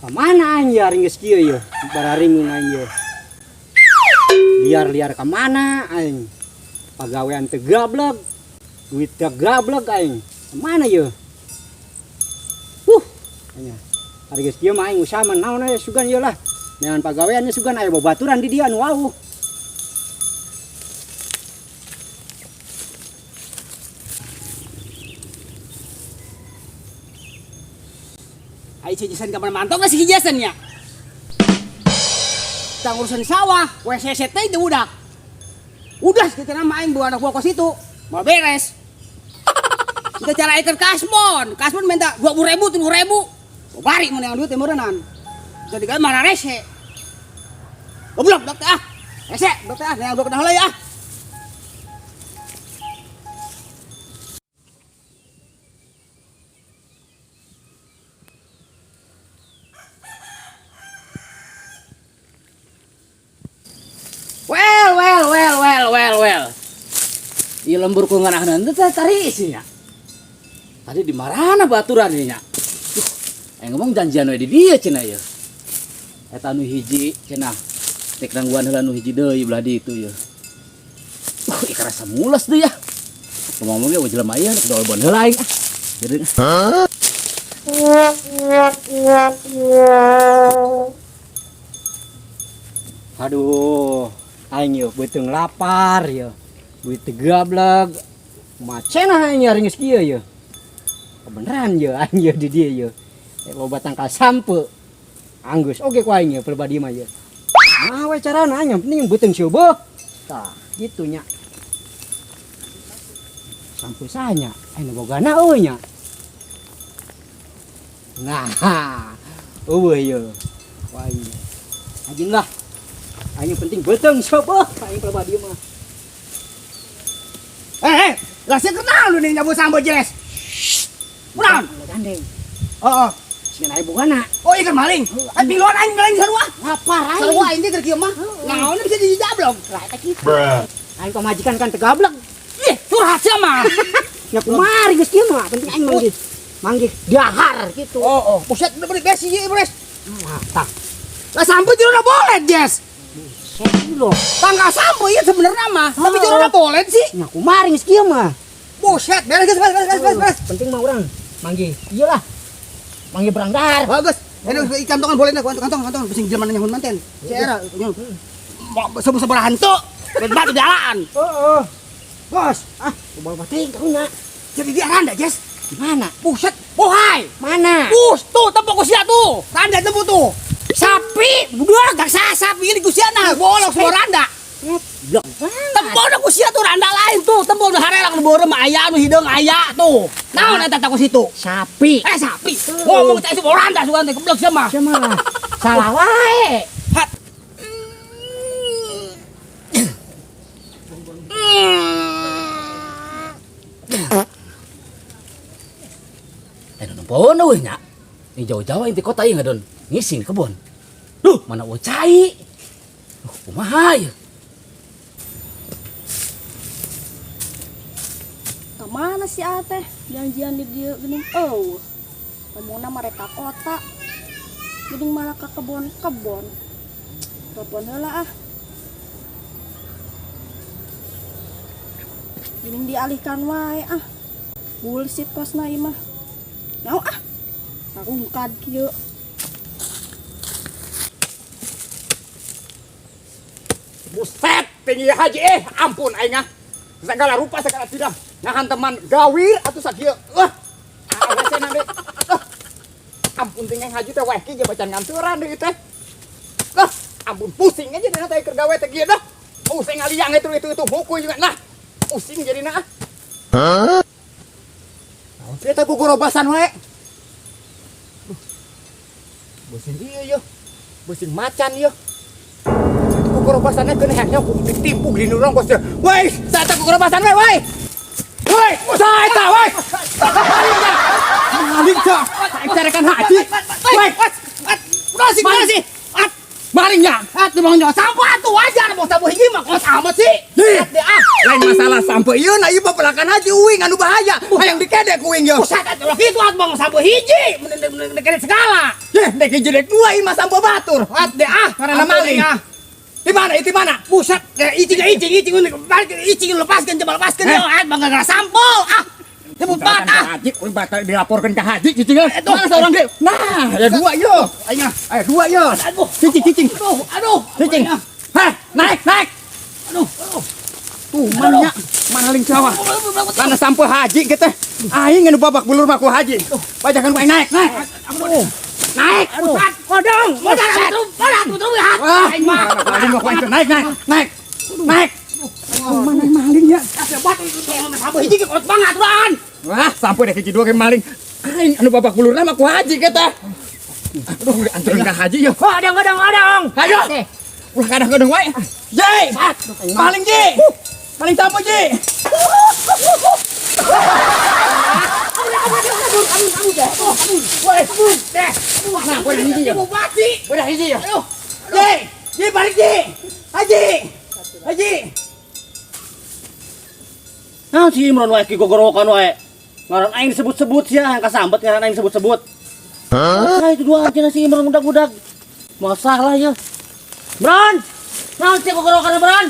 Kamana aing ya ari geus kieu ye? Bararingung aing ye. Liar-liar kamana aing? Pagawean teu gableg, duit teu gableg aing. Kamana ye? Nya. Ari geus kieu mah aing usaha mah naon aya sugan ieu lah. Neangan pagawean nya sugan aya babaturan di dieu anu wauh. Ai si Jason kapan mantau nggak si Jason ya? Kita urusan sawah, WCC teh itu udah. Udah kita nama aing bawa anak buah kos itu, mau beres. Kita cara ikan kasbon, kasbon minta 20.000, 7.000. Mau bari mau yang duit meureunan. Jadi kan marah rese. Goblok dok ah. Rese, dok ah, yang gua kenal ya. Well, well, well, well, well, well. Ieu lembur ku ngeunahna teh tari isinya. Tadi di marana baturan ieu nya. Duh, aing ngomong janjian we di dieu cenah ieu. Eta nu hiji cenah. Rek nangguan heula nu hiji deui belah ditu ieu. Ih karasa mules deui ya. Ngomong-ngomong ge jelema ieu rek dolbon heula aing ah. Jadi Aduh, aing yeuh beuteung lapar yeuh. Duit teu gableg. Macena aing ari geus kieu yeuh. Kebeneran yeuh aing yeuh di dieu yeuh. Loba tangkal sampe. Anggeus oge ku aing yeuh pribadi mah yeuh. Nah we carana aing yang penting beuteung seubeuk. Tah, kitu nya. Sampe sanya, aing bogana euy nya. Nah, eueuh yeuh. Ku aing. Anjing lah. Aing penting beuteung seubeuk aing pribadi mah. Lah sih kenal lu nih nyabut sambo jelas. Kurang. Gandeng. Oh, oh. Sing aya bogana. Oh, ikan maling. Eh, piluan aing maling sarua. Lapar aing. Sarua aing teh keur kieu mah. Naon bisa dijablok. Lah eta kitu. Aing pamajikan kan teu gablek. Ih, curhat sia mah. Nya kumari geus kieu mah, penting aing manggih. Manggih dahar gitu. Oh, oh. Buset, udah beli besi ieu, Bres. Nah, tah. Lah sampo jerona bolet, Jess. Buset loh. Tangga sampo ieu sebenarnya mah, tapi jerona bolet sih. Nya kumari geus kieu mah. Buset, beres geus, beres, beres, beres, beres. Penting mah urang manggih. Iyalah. Manggih berang dahar. Bagus. Ini kantongan boleh dah, kantong, kantong, pusing jelema nyahun manten. Si era, sebu-sebu hantu. Batu jalan. Heeh. Bos, ah, bawa bating karunya. Jadi dia randa, Jess. Gimana? Buset, bohai. Mana? Bus, tuh tempo kusia tuh. Randa tempo tuh. Sapi, budak gak sah sapi ini kusia nah, bolok semua randa. Goblok banget. Tempo na kusia tuh randa lain tuh, tempo udah harelang nu beureum aya nu hideung aya tuh. Naon eta teh situ? Sapi. Sapi. Ngomong teh semua randa sugan teh goblok sia mah. Sia mah. Salah wae. Hat. Nempoon euy nya. Ini jauh-jauh inti kota ieu ngadon ngising kebon. Duh, mana eueuh cai. Duh, kumaha ieu? Ka mana si Ateh? Janjian di dieu geuning eueuh. Ngomongna mereka kota. Geuning malah ka kebon-kebon. Telepon heula ah. Geuning dialihkan wae ah. Bullshit kosna ieu mah. Nyaho ah. Sarungkad kieu. Buset, tinggi haji ampun aing ah. Segala rupa segala tidak. Nahan teman gawir atuh sakieu. Awasna deui. Ampun tinggi haji teh weh ki ge bacan nganturan deui teh. Ampun pusing aja dina teh keur gawe teh kieu dah. Pusing ngaliang itu itu itu buku juga nah. Pusing jadina ah. Hah? Naon sih eta gugorobasan wae? Pusing ieu yeuh. Pusing macan yeuh. Gugorobasannya keun heknya ditipu di nurang bos. Woi, saya tak gugorobasan we, woi. Woi, usaha eta, woi. Maling ta. Carikan haji. Woi, udah sih, udah sih. Malingnya. At, mau nyawa sampah tuh wajar mau sabu hiji mah kos amat sih. Ih. At, ah. Lain masalah sampai ieu na ieu pepelakan haji uing anu bahaya. Hayang dikedek uing yo. Buset atuh lah kitu atuh bang sampo hiji, mun dek segala. Yeh, dek hiji dek dua ieu mah sampo batur. At de ah, Karena maling. Ah. Di mana? Itu mana? Buset, icing icing icing balik icing lepaskeun coba lepaskeun Eh. yo, ah bang gara sampo ah. Sebut banget ah. Haji, uing bakal dilaporkan ke haji cicing. Mana seorang dek? Nah, ya dua yo. Aing ah. Ayo dua yo. Aduh. Cicing cicing. Aduh, aduh. Cicing. Heh, naik naik. Aduh, aduh. Tuh, mana maling sawah. Mana sampo haji kita. Aing anu babak belur mah ku haji. Pajakan ku aing naik, naik. Aduh. Naik. Buset, kodong. Modal atuh, modal atuh terus ya. Wah, Aing mah. maling mah ku aing naik, naik, naik. Naik. Mana maling ya? Batu itu sampo hiji ge kolot banget aturan. Wah, sampo deh hiji dua ke maling. Aing anu babak belur mah ku haji kita. Aduh, anterin ka haji yo. Odong odong odong. Ayo. Ulah kadang-kadang wae. Ji. Maling Ji. Maling sampo Ji. Nah, udah hiji ya. Udah hiji ya. Ji, Ji balik Ji. Haji. Haji. Nah, si Imron wae ki gogorokan wae. Ngaran aing disebut-sebut sia, yang kasambet ngaran aing disebut-sebut. Hah? Itu dua aja si Imron udag-udag. Masalah ya. Bron! Naon sih gogorokan Bron?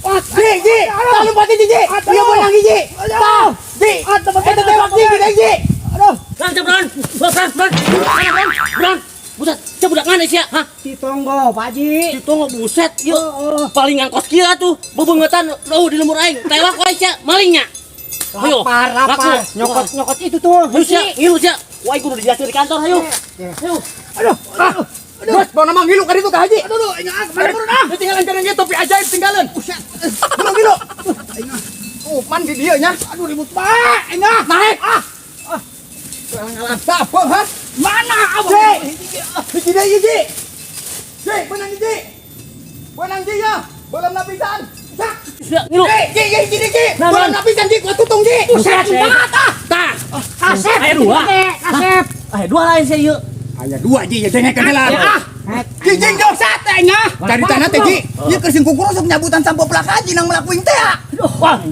Ji, Ji, tah lompat hiji Ji. Ieu beunang hiji. Tah, Ji. Eta tewak Ji, gede Ji. Aduh. Bron, Bron. Bron, Bron, Bron. Bron, Bron. Buset, sia budak mana sia? Hah? Ditonggo, Pak Haji. Ditonggo buset, ieu. Paling ngangkos kieu atuh, bebeungetan eueuh di lembur aing. Tewak wae sia, malingnya. Ayo, Lapar, lapar. laku. Nyokot, nyokot itu tuh. Ayo sia, ngilu sia. Wah, kudu dijelaskeun di kantor, ayo. Ayo. Aduh. Ah. Terus bawa nama ngilu ka ditu ka haji. Aduh, aduh, aing ah, kemana turun ah. Ini tinggalan jarang ge topi ajaib tinggalan. Buset. Ngilu ngilu. Oh, man di dieu nya. Aduh, ribut banget, aing ah. Naik. Ah, Alang-alang sapo, ha? mana abang? Ji. Hiji deui hiji. Ji, beunang hiji. Beunang ji ya. Belum lapisan. Sak. Sia, ngilu. Ji, ji, ji, ji, ji. Nah, Belum nah. lapisan ji, gua tutung ji. Buset, banget ah. Tah. Kasep. Aya dua. Kasep. Aya dua lain sia ieu. Aya dua ji, ya dengekeun heula. Ah, Ji, ji, jauh sate aing ah. Cari tanah teh ji. Ieu keur sing kukurusuk nyabutan sampo pelak haji nang melakuin teh. Wah,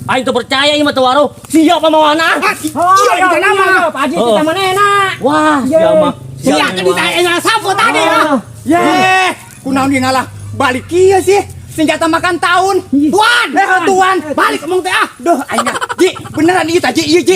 aing teu percaya ieu mah teu waruh. Siap pamawana. Ah, iya, di nama. Pak Haji kita mana enak. Wah, sia mah. Sia tadi saya sampo tadi ah. Ye, kunaon dia ngalah balik kieu sih. Senjata makan tahun. Tuan, Eh, tuan. Balik omong teh ah. Duh, aing ah. Ji, beneran ieu tah Ji, ieu Ji.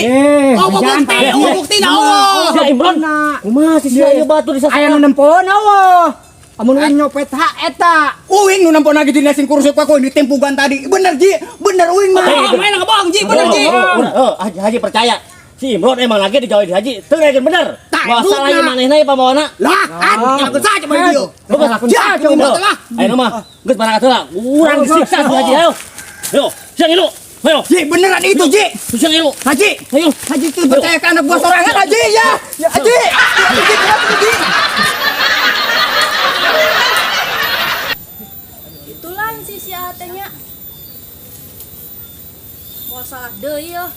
Oh, bukti, oh, bukti na oh. Sia Imron. Kumaha sih sia ieu batu di Aya nu nempon eueuh. Amun uing nyopet hak eta. Uing nu nampon lagi dina sing kurusuk aku di tempugan tadi. Bener Ji, bener uing mah. Oh, main ngebohong Ji, bener Ji. Oh, Haji, Haji percaya. Si Imron emang lagi dijauhin Haji. Teu reken bener. Tah, Masalah ieu manehna ieu pamawana. Lah, ah, nyalakeun saja mah dia. Bagus. Ya, coba lah. Ayo mah, geus barangkat heula. Urang disiksa si Haji ayo. Ayo, siang ngilu. Ayo, Ji, beneran itu Ji. siang ngilu. Haji, Ayo. Haji itu percaya ke anak buah sorangan Haji ya. Ya Haji. Haji, kenapa Ji? Itulah si si nya. Mau salah deui yeuh.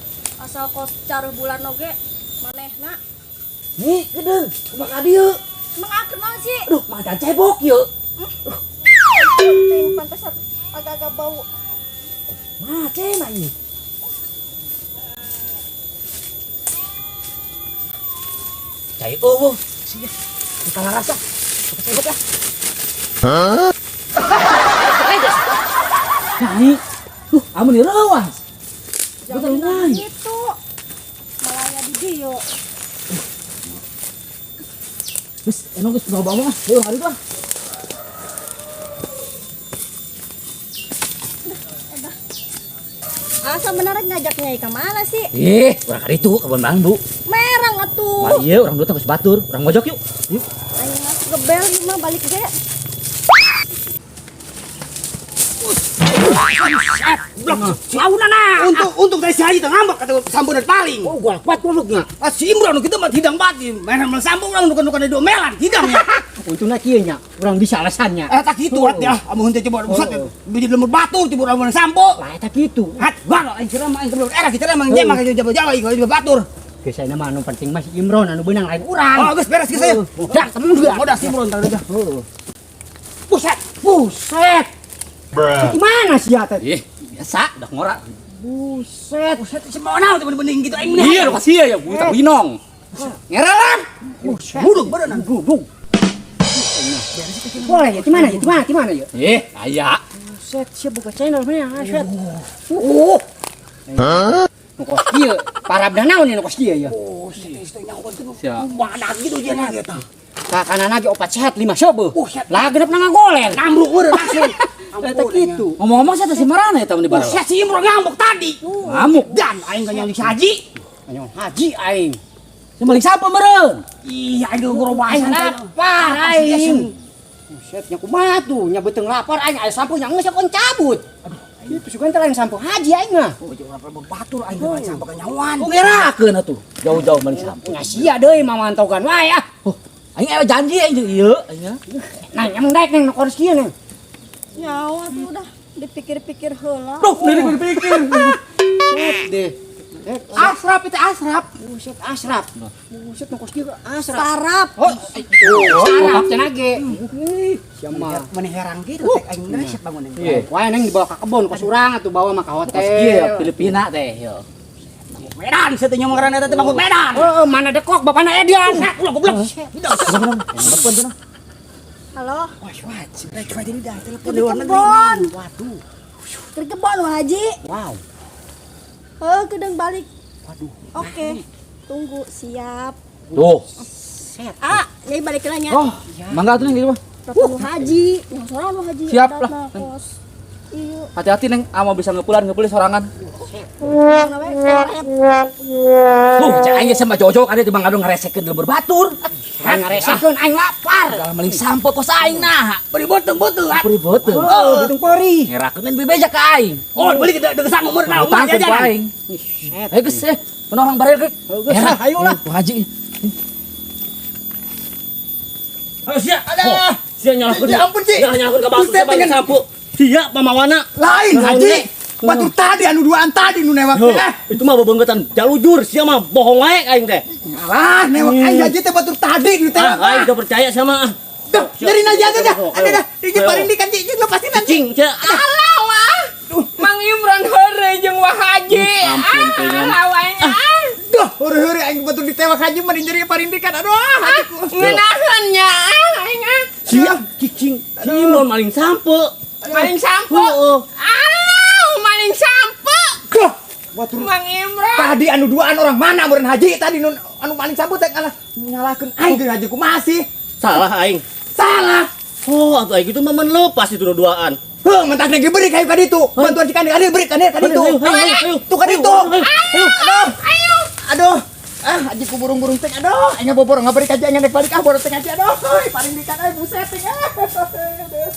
Asal kos caruh bulan oge manehna. Nih, gedeung, kumaha dieu? Emang aku naon sih? Aduh, macan cebok ieu. Ting pantesan agak-agak bau. Macen ieu. Cai eueuh, sia. Salah rasa. Cebok ya. Hah? Cai. Amun ieu reuas. Jangan lain. itu. Malaya di dieu. Geus, emang geus bawa-bawa mah. Heuh, hari ah. Asa menarik ngajak nyai ke mana sih? Ih, urang ka ditu kebon bambu. Merang atuh. Wah, iya, urang dua geus batur, urang mojok yuk. Yuk. Aing mah gebel ieu mah balik ge. Blok, launana. Untuk dari si Haji teh ngambek kata sampo dari paling. Oh, gua kuat gobloknya. Ah, si Imron kita mah hidang banget, main main sampo urang nukan-nukan di melan hidang ya. Untungna kieu nya, urang bisa alasannya. Eh tak gitu at ya, amun henteu coba buset biji lemur batu coba urang sampo. Lah eta kitu. Hat, bang, aing ceramah aing sebelum era kita emang nyemak ke Jawa-Jawa ieu batur. Geus ayeuna mah anu penting mah si Imron anu beunang lain urang. Oh, geus beres geus saya. Dah, temen juga. Udah si Imron tadi udah. Heeh. Buset. Buset. Gimana sih ya teh? Ih, Biasa, udah ngora. Buset. Buset, si mau naon teh bening gitu aing mah. Iya, kasih ya, buta winong. Ngeralan. Buduk badan. Duduk. Boleh ya, di mana ya? Di mana? Di mana ya? Aya. Buset, siap buka channel mah ya, set. Hah? Nu kos kieu, parabna naon ieu nu kos kieu ya? Oh, si teh nyaho teh. Siap. Mana gitu dia na eta. Ka kanan lagi opat sehat 5 sobe. Buset. Lah genep na ngagoler. Ngamruk eureun langsung. Eta kitu. Ngomong-ngomong saya teh si marana eta mun di barang. Buset, si Imron ngamuk tadi. Ngamuk. Dan aing kan yang si Haji. Anyon haji aing. Si maling sampeu meureun. Iya, aing geus Aing lapar aing. Buset, nya kumaha tuh? Nya beuteung lapar aing aya sampo nya geus kon cabut. Aduh, itu sugan teh lain sampo haji aing mah. Oh, jeung urang batur aing mah sampo kanyawan. Oh, ngerakeun atuh. Jauh-jauh maling sampeu. Nya sia deui mamantogan wae ah. Oh, aing aya janji aing jeung ieu aing. Nah, emang daek neng nu kos kieu neng. Nyawa tuh udah dipikir-pikir heula. Duh, dipikir. Buset deh. Asrap itu asrap. Buset asrap. Buset nu kos kieu asrap. Sarap. Oh, sarap cenah ge. Sia mah. Mana herang gitu teh aing resep bangun Iya. Wah, neng dibawa ke kebon kos urang atuh bawa mah ka Kos kieu hotel. Filipina teh yo. Medan seueuh nyomong ngaranna eta teh bangun Medan. Heeh, mana dekok bapana Edian. Buset, ulah goblok. Halo. Wah, wah, si Black Friday ini dah telepon Di di luar negeri. kebon. Waduh. Ke kebon Wah Haji. Wow. Heuh, kedeng balik. Waduh. Oke. Tunggu, siap. Tuh. Set. Ah, nyai balik lah nya. Oh, mangga atuh neng gitu mah. Telepon Haji. Yang sorang lu Haji. Siap Adat lah. mah kos. Iya. Hati-hati neng, ama bisa ngepulan sorangan. Mana we, karet. Tuh, cek aing sama Jojo kan dia bang adu ngaresekeun lembur batur. Aing ngaresekeun aing lapar. Kalau maling sampo kos aing nah. Beri boteng-boteng. Beri beuteung. Oh, beuteung pori. Ngerakeun lain bebeja ka aing. Oh, beli kita deuk sang umur naon Utangkeun ku jajanan. aing. Ayo geus eh, orang barel geus. Geus lah, ayo lah. Bu Haji. Ayo sia, ada. Sia nyalahkeun. Ya ampun, Ci. Sia nyalahkeun ka batur Buset, sia maling dengan- sampo. Sia pamawana. Lain Naon haji. ge? Batur tadi anu duaan tadi nu newak Heuh, teh. itu mah bebeungketan jalujur, sia mah bohong wae aing teh. Alah, newak aing haji teh batur tadi nu teh. Ah, aing teu percaya sama ah. Duh, nyeri aja aja dah. Ayo, Ada dah. Ini ayo. paling dikan cicing lepasin nanti. Cing, sia. Alah wah. Mang Imron heureuy jeung Wah Haji. Ampun, pengen. Alah wah aing ah. Duh, huri-huri aing batur ditewak haji mah nyeri paling dikan. Aduh, hatiku. Ngeunaheun nya ah aing ah. Sia cicing. Si Imron maling sampo. Maling sampo. Heeh. Alah, maling sampo. Duh, batur Mang Imron. tadi anu duaan orang mana meureun haji tadi nu anu maling sabut teh alah nyalahkeun aing ge haji kumaha sih? Salah aing. Salah. Oh, atuh aing itu mah lepas itu nu duaan. Heuh, mentak ge beri kayu ka ditu. Bantuan si kani beri ka ditu. Ayo, ayo, ayo. Tuh ka ditu. Ayo. Aduh. Aduh. Ah, haji ku burung-burung teh aduh. Aing boboro ngaberi ka aing nek balik ah boro teh haji aduh. Heuy, paling dikan euy buset teh. Aduh.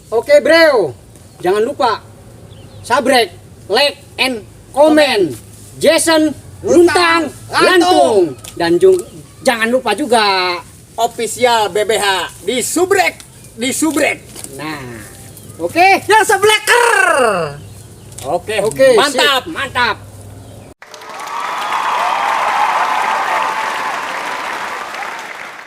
Oke, bro. Jangan lupa subscribe, like, and comment. Jason Luntang Lantung. Dan jangan lupa juga Official BBH di subrek, di subrek. Nah, oke. Yang sebleker. Oke, Oke, mantap. sip, mantap.